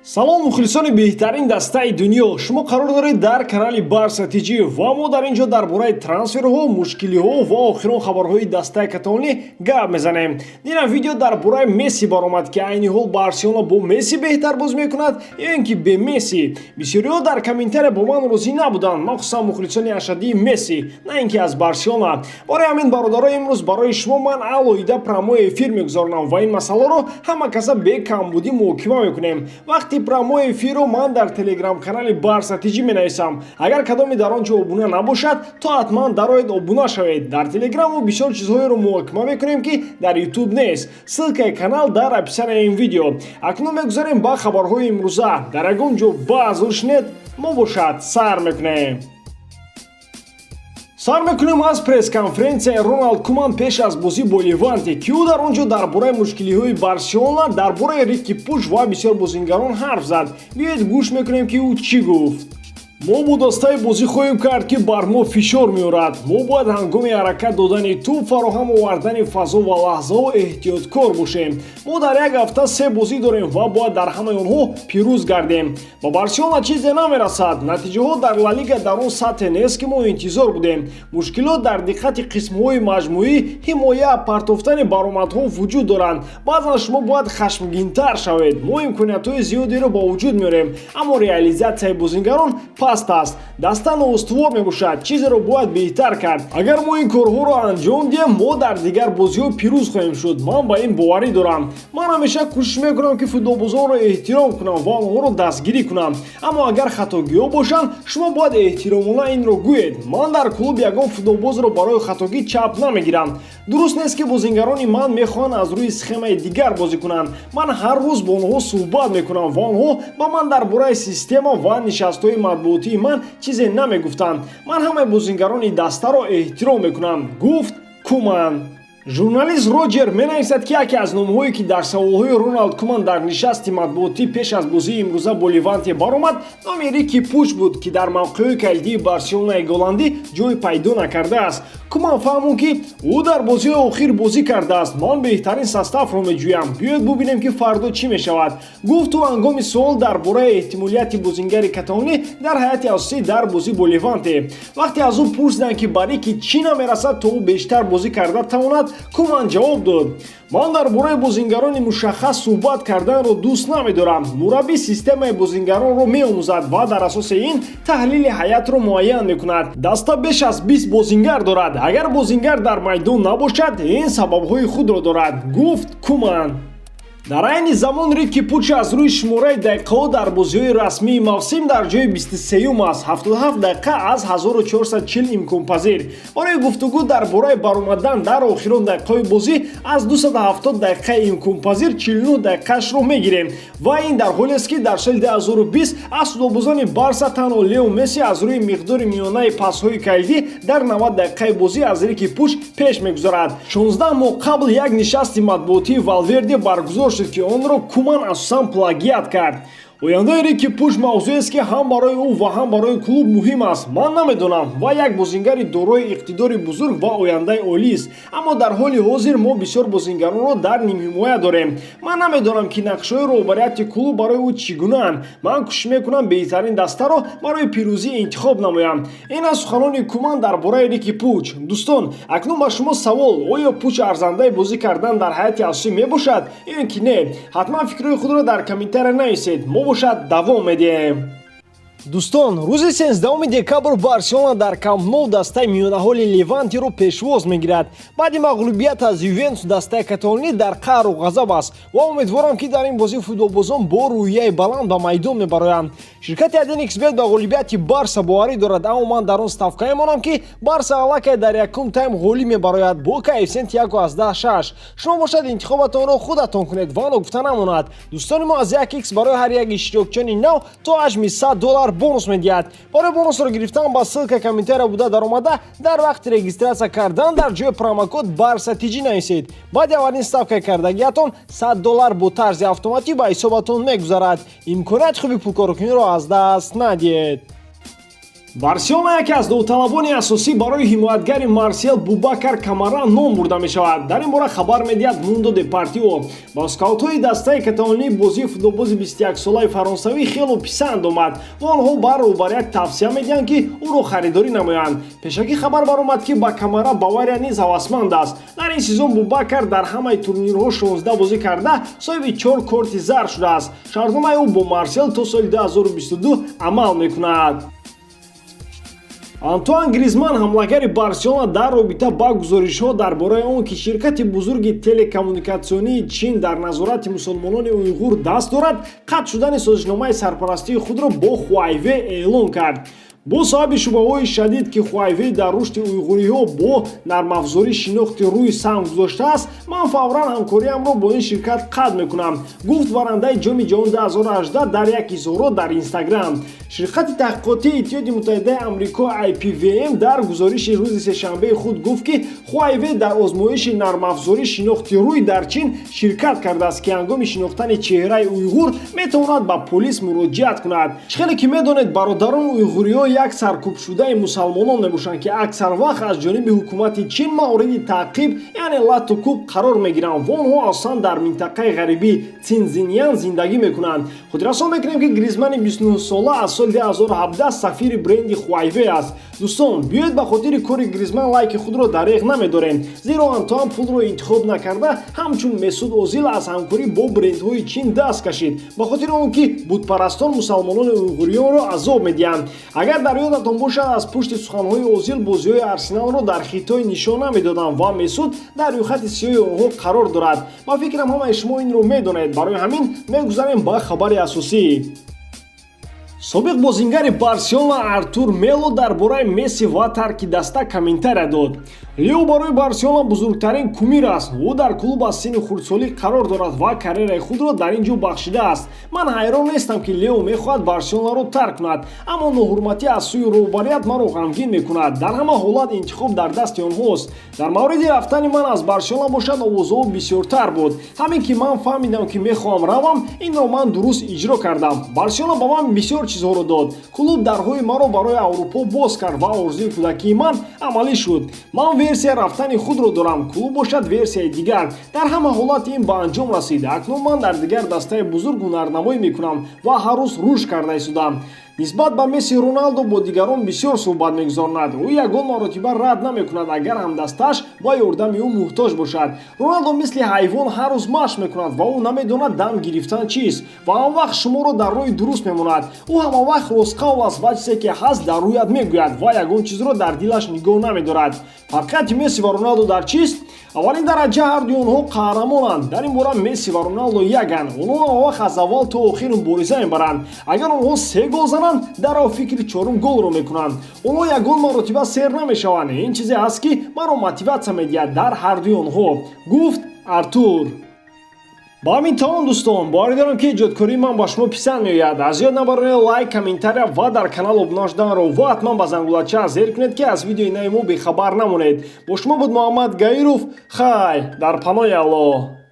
Салом, мухлисони беҳтарин дастаи дунё! Шумо қарор доред дар канали Барса ТЖ ва мо дар ин ҷо дар бораи трансферҳо, мушкилиҳо ва охирон хабарҳои дастаи каталонӣ гап мезанем. Дина видео дар бораи Месси баромад, ки айни ҳол Барселона бо Месси беҳтар боз мекунад ё ин ки бе Месси. Бисёриҳо дар комментария бо ман розӣ набуданд, махсусан мухлисони ашаддии Месси, на ин ки аз Барселона. Барои ҳамин, бародаро, имрӯз барои шумо ман алоҳида прямой эфир мегузаронам ва ин масъаларо ҳама каса бекамбудӣ муҳокима мекунем. Вақти прямой эфирро ман дар телеграм-канали Барса ТЖ менависам. Агар кадоме дар он ҷо обуна набошад, то ҳатман дароед, обуна шавед. Дар телеграм мо бисёр чизҳоеро муҳокима мекунем, ки дар Ютуб нест. Ссылкаи канал дар описанияи ин видео. Акнун мегузарем ба хабарҳои имрӯза. Дар ягон ҷо баъзул шинед, мо бошад сар мекунем. Сар мекунем аз пресс-конференсияи Роналд Куман пеш аз бозӣ бо Леванте, ки ӯ дар он ҷо дар бораи мушкилиҳои Барселона, дар бораи Рики Пуш ва бисёр бозингарон ҳарф зад. Биёед, гӯш мекунем, ки ӯ чӣ гуфт. Мо бо дастае бозӣ хоҳем кард, ки бар мо фишор меорад. Мо бояд ҳангоми ҳаракат додани тӯб, фароҳам овардани фазо ва лаҳзаҳо эҳтиёткор бошем. Мо дар як ҳафта се бозӣ дорем ва бояд дар ҳамаи онҳо пирӯз гардем. Ба Барселона чизе намерасад. Натиҷаҳо дар Ла Лига дар он сатҳе нест, ки мо интизор будем. Мушкилот дар диққати қисмҳои маҷмӯӣ, ҳимоя, партофтани баромадҳо вуҷуд доранд. Баъзан шумо бояд хашмгинтар шавед. Мо имкониятҳои зиёдеро ба вуҷуд меорем, аммо реализатсияи бозингарон паст аст. Даста ноустувор мебошад, чизеро бояд беҳтар кард. Агар мо ин корҳоро анҷом диҳем, мо дар дигар бозиҳо пирӯз хоҳем шуд. Ман ба ин боварӣ дорам. Ман ҳамеша кӯшиш мекунам, ки футболбозонро эҳтиром кунам ва онҳоро дастгирӣ кунам, аммо агар хатогиҳо бошанд, шумо бояд эҳтиромона инро гӯед. Ман дар клуб ягон футболбозро барои хатогӣ чап намегирам. Дуруст нест, ки бозингарони ман мехоҳанд аз рӯи схемаи дигар бозӣ кунанд. Ман ҳар рӯз бо онҳо суҳбат мекунам ва онҳо ба ман дар бораи система ва нишастҳои матбуотии ман чизе намегуфтанд. Ман ҳамаи бозингарони дастаро эҳтиром мекунам, гуфт Куман. Журналист Роҷер менависад, ки яке аз номҳое, ки дар саволҳои Роналд Куман дар нишасти матбуотӣ пеш аз бозии имрӯза бо Леванте баромад, номи Рики Пуч буд, ки дар мавқеъҳои калидии Барселонаи голландӣ ҷой пайдо накардааст. Куман фаҳмонд, ки ӯ дар бозиҳои охир бозӣ кардааст. Ман беҳтарин составро меҷӯям. Биёед, бубинем, ки фардо чӣ мешавад, гуфт ӯ ҳангоми суол дар бораи эҳтимолияти бозингари каталонӣ дар ҳайати асосӣ дар бозӣ бо Леванте. Вақте аз ӯ пурсиданд, ки ба Рики чӣ намерасад, то ӯ бештар бозӣ карда тавонад, Куман ҷавоб дод: Ман дар бораи бозингарони мушаххас суҳбат карданро дӯст намедорам. Мураббӣ системаи бозингаронро меомӯзад ва дар асоси ин таҳлили ҳайатро муайян мекунад. Даста беш аз 20 бозингар дорад. Агар бозингар дар майдон набошад, ин сабабҳои худро дорад, гуфт Куман. Дар айни замон Рики Пуч аз рӯи шумораи дақиқаҳо дар бозиҳои расмии мавсим дар ҷои 23-юм аст, 77 дақиқа аз 1440 имконпазир. Барои гуфтугӯ дар бораи баромадан дар охирон дақиқаҳои бозӣ, аз 270 дақиқаи имконпазир 49 дақиқаашро мегирем. Ва ин дар ҳолест, ки дар соли 2020 аз футболбозони Барса танҳо Лео Месси аз рӯи миқдори миёнаи пасҳои калидӣ дар 90 дақиқаи бозӣ аз Рики Пуч пеш мегузарад. 16 моҳ қабл як нишасти матбуотии Валверде баргузор шуд, ки онро Куман асосан плагиат кард. Ояндаи Рики Пуш мавзӯест, ки ҳам барои ӯ ва ҳам барои клуб муҳим аст. Ман намедонам, ва як бозингари дорои иқтидори бузург ва ояндаи олист, аммо дар ҳоли ҳозир мо бисёр бозингаронро дар нимҳимоя дорем. Ман намедонам, ки нақшаҳои роҳбарияти клуб барои ӯ чӣ гунаанд. Ман кӯшиш мекунам беҳтарин дастаро барои пирӯзӣ интихоб намоям. Ин аз суханони Куман дар бораи Рики Пуч. Дӯстон, акнун ба шумо савол: оё Пуч арзандаи бозӣ кардан дар ҳайати асосӣ мебошад ё ин ки не? Ҳатман фикрҳои худро дар комментария нависед. Мо бошад давом медиҳем. Дӯстон, рӯзи 13 декабр Барселона дар Камп Ноу дастаи миёнаҳоли Левантиро пешвоз мегирад. Баъди мағлубият аз Ювентус дастаи каталонӣ дар қаҳру ғазаб аст ва умедворам, ки дар ин бозӣ футболбозон бо рӯҳияи баланд ба майдон мебароянд. Ширкати 1xBet ба ғолибияти Барса боварӣ дорад, аммо ман дар он ставка мемонам, ки Барса аллакай дар якум тайм ғолиб мебарояд бо коэффисиенти 1,6. Шумо бошад, интихобатонро худатон кунед. Ва ногуфта намонад, дӯстони мо аз 1 икс барои ҳар як иштирокчиёни нав то ҳаҷми 100 доллар бонус медиҳад. Барои бонусро гирифтан ба ссылка комментария буда даромада, дар вақти регистрация кардан дар ҷои промокод Барса ТЖ нависед. Баъди аввалин ставкаи кардагиатон 100 доллар бо тарзи автоматӣ ба ҳисобатон мегузарад. Имконияти хуби пулкоркуниро аз даст надиҳед. Барселона яке аз довталабони асосӣ барои ҳимоятгари Марсел Бубакар Камара ном бурда мешавад. Дар ин бора хабар медиҳад Мундо Депортиво. Ба скаутҳои дастаи каталонӣ бозии футболбози 21-солаи фаронсавӣ хело писанд омад ва онҳо ба роҳбарият тавсия медиҳанд, ки ӯро харидорӣ намоянд. Пешакӣ хабар баромад, ки ба Камара Бавария низ ҳавасманд аст. Дар ин сезон Бубакар дар ҳамаи турнирҳо 16 бозӣ карда, соҳиби чор корти зард шудааст. Шартномаи ӯ бо Марсел то соли 2022 амал мекунад. Антуан Гризман, ҳамлагари Барселона, дар робита ба гузоришҳо дар бораи он, ки ширкати бузурги телекоммуникатсионии Чин дар назорати мусулмонони уйғур даст дорад, қатъ шудани созишномаи сарпарастии худро бо Хуайве эълон кард. Бо сабаби шубҳаҳои шадид, ки Хуайве дар рушди уйғуриҳо бо нармафзорӣ шинохти рӯй саҳм гузоштааст, ман фавран ҳамкориамро бо ин ширкат қатъ мекунам, гуфт барандаи Ҷоми ҷаҳон 2018 дар як изҳорот дар Инстаграм. Ширкати таҳқиқотии Иттиҳоди Муттаҳидаи Амрико IPVM дар гузориши рӯзи сешанбеи худ гуфт, ки Хуайве дар озмоиши нармафзорӣ шинохти рӯй дар Чин ширкат кардааст, ки ҳангоми шинохтани чеҳраи уйғур метавонад ба полис муроҷиат кунад. Чӣ хеле ки медонед, бародарон, уйғуриҳо як саркӯбшудаи мусалмонон мебошанд, ки аксар вақт аз ҷониби ҳукумати Чин мавриди таъқиб, яъне лату кӯб қарор мегиранд ва онҳо асосан дар минтақаи ғарибӣ Синзинян зиндагӣ мекунанд. Хотиррасон мекунем, ки Гризмани 29-сола аз соли 2017 сафири бренди Хуайве аст. Дӯстон, биёед, ба хотири кори Гризман лайки худро дареғ намедорем, зеро Антуан пулро интихоб накарда, ҳамчун Месуд Озил аз ҳамкорӣ бо брендҳои Чин даст кашид, ба хотири он ки бутпарастон мусалмонони уйғуриёнро азоб медиҳанд. Агар дар ёдатон бошад, аз пушти суханҳои Озил бозиҳои Арсеналро дар Хитой нишон намедоданд ва Месуд дар рӯйхати сиёҳи онҳо қарор дорад. Ба фикрам, ҳамаи шумо инро медонед. Барои ҳамин мегузарем ба хабари асосӣ. Собиқ бозингари Барселона Артур Мело дар бораи Месси ва тарки даста комментария дод. Лео барои Барселона бузургтарин кумир аст. Ӯ дар клуб аз синни хурдсолӣ қарор дорад ва карьераи худро дар ин ҷо бахшидааст. Ман ҳайрон нестам, ки Лео мехоҳад Барселонаро тарк кунад, аммо ноҳурматӣ аз сӯи роҳбарият маро ғамгин мекунад. Дар ҳама ҳолат интихоб дар дасти онҳост. Дар мавриди рафтани ман аз Барселона бошад, овозҳо бисёртар буд. Ҳамин ки ман фаҳмидам, ки мехоҳам равам, инро ман дуруст иҷро кардам. Барселона ба ман бисёр чизҳоро дод. Клуб дарҳои маро барои Аврупо боз кард ва орзуи кӯдакии ман амалӣ шуд. Ман версия рафтани худро дорам, клуб бошад, версияи дигар. Дар ҳама ҳолат ин ба анҷом расид. Акнун ман дар дигар дастаи бузург ҳунарнамоӣ мекунам ва ҳар рӯз рушд карда истодам. Нисбат ба Месси, Роналдо бо дигарон бисёр суҳбат мегузаронад. Ӯ ягон маротиба рад намекунад, агар ҳамдастааш ба ёрдами ӯ муҳтоҷ бошад. Роналдо мисли ҳайвон ҳар рӯз машқ мекунад ва ӯ намедонад дам гирифтан чист ва ҳамавақт шуморо дар роҳи дуруст мемонад. Ӯ ҳамавақт ростқавл аст ва чизе ки ҳаст, дар рӯят мегӯяд ва ягон чизро дар дилаш нигоҳ намедорад. Фарқияти Месси ва Роналдо дар чист? Аввалин дараҷа, ҳардуи онҳо қаҳрамонанд. Дар ин бора Месси ва Роналдо яганд. Онҳо ҳамавақт аз аввал то охир мубориза мебаранд. Агар онҳо се гол зананд, дарҳол фикри чорум голро мекунанд. Онҳо ягон маротиба сер намешаванд. Ин чизе аст, ки маро мотиватсия медиҳад дар ҳардуи онҳо, гуфт Артур. Ба ҳамин тамом, дӯстон. Боварӣ дорам, ки эҷодкории ман ба шумо писанд меояд. Аз ёд набаронед лайк, комментария ва дар канал обуна шуданро ва ҳатман ба зангулача зер кунед, ки аз видеои нави мо бехабар намонед. Бо шумо буд Муҳаммад Гаиров. Хай, дар паноҳи Аллоҳ.